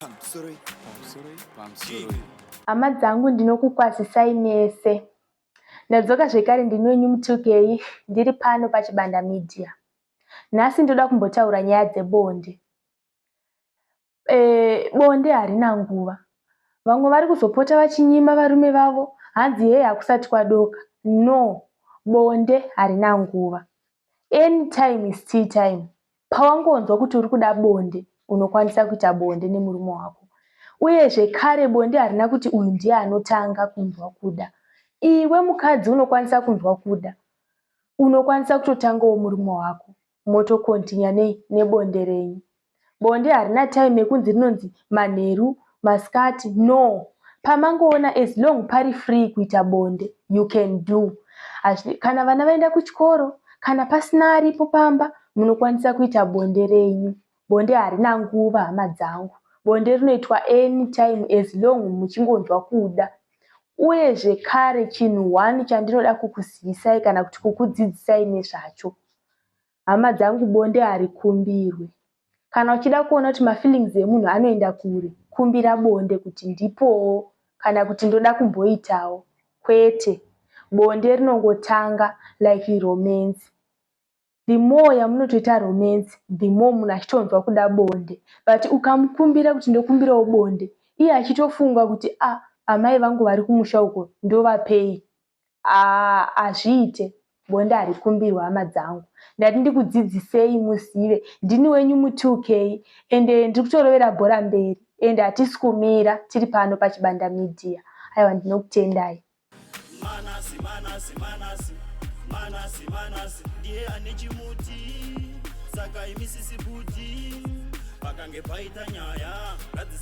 Pamusoroi, pamusoroi, pamusoroi. Hama dzangu ndinokukwazisai mese. Ndadzoka zvekare ndini wenyu Mutukei ndiri pano paChibanda Media. Nhasi ndoda kumbotaura nyaya dzebonde. E, bonde harina nguva. Vamwe vari kuzopota vachinyima varume vavo hanzi hei hakusati kwadoka. No, bonde harina nguva. Any time is tea time. Pawangonzwa kuti uri kuda bonde, unokwanisa kuita bonde nemurume wako. Uye zvekare bonde harina kuti uyu ndiye anotanga kunzwa kuda. Iwe mukadzi unokwanisa kunzwa kuda. Unokwanisa kutotangawo murume wako motokontinya nei nebonde renyu. Bonde harina time yekunzi rinonzi manheru, masikati no. Pamangoona as long pari free kuita bonde you can do. Kana vana vaenda kuchikoro, kana pasina aripo pamba munokwanisa kuita bonde renyu. Bonde harina nguva hama dzangu. Bonde rinoitwa anytime as long muchingonzwa kuda. Uye zvekare chinhu one chandinoda kukuzivisai kana kuti kukudzidzisai nezvacho. Hama dzangu bonde harikumbirwe. Kana uchida kuona kuti mafeelings emunhu anoenda kure, kumbira bonde kuti ndipowo kana kuti ndoda kumboitawo. Kwete. Bonde rinongotanga like romance. The more yamunotoita romance, the more munhu achitonzwa kuda bonde. But ukamukumbira kuti ndokumbirawo bonde, iye achitofunga kuti ah, amai vangu vari kumusha uko ndovapei. Ah, hazviite. Bonde harikumbirwe hama dzangu. Ndati ndikudzidzisei muzive. Ndini wenyu mu2K ende ndiri kutorovera bhora mberi ende hatisi kumira tiri pano paChibanda Media. Aiwa ndinokutendai. Manasi, Manasi, Manasi, Manasi, Manasi ndiye ane chimuti saka imi sisi buti pakange paita nyaya ngadzisi.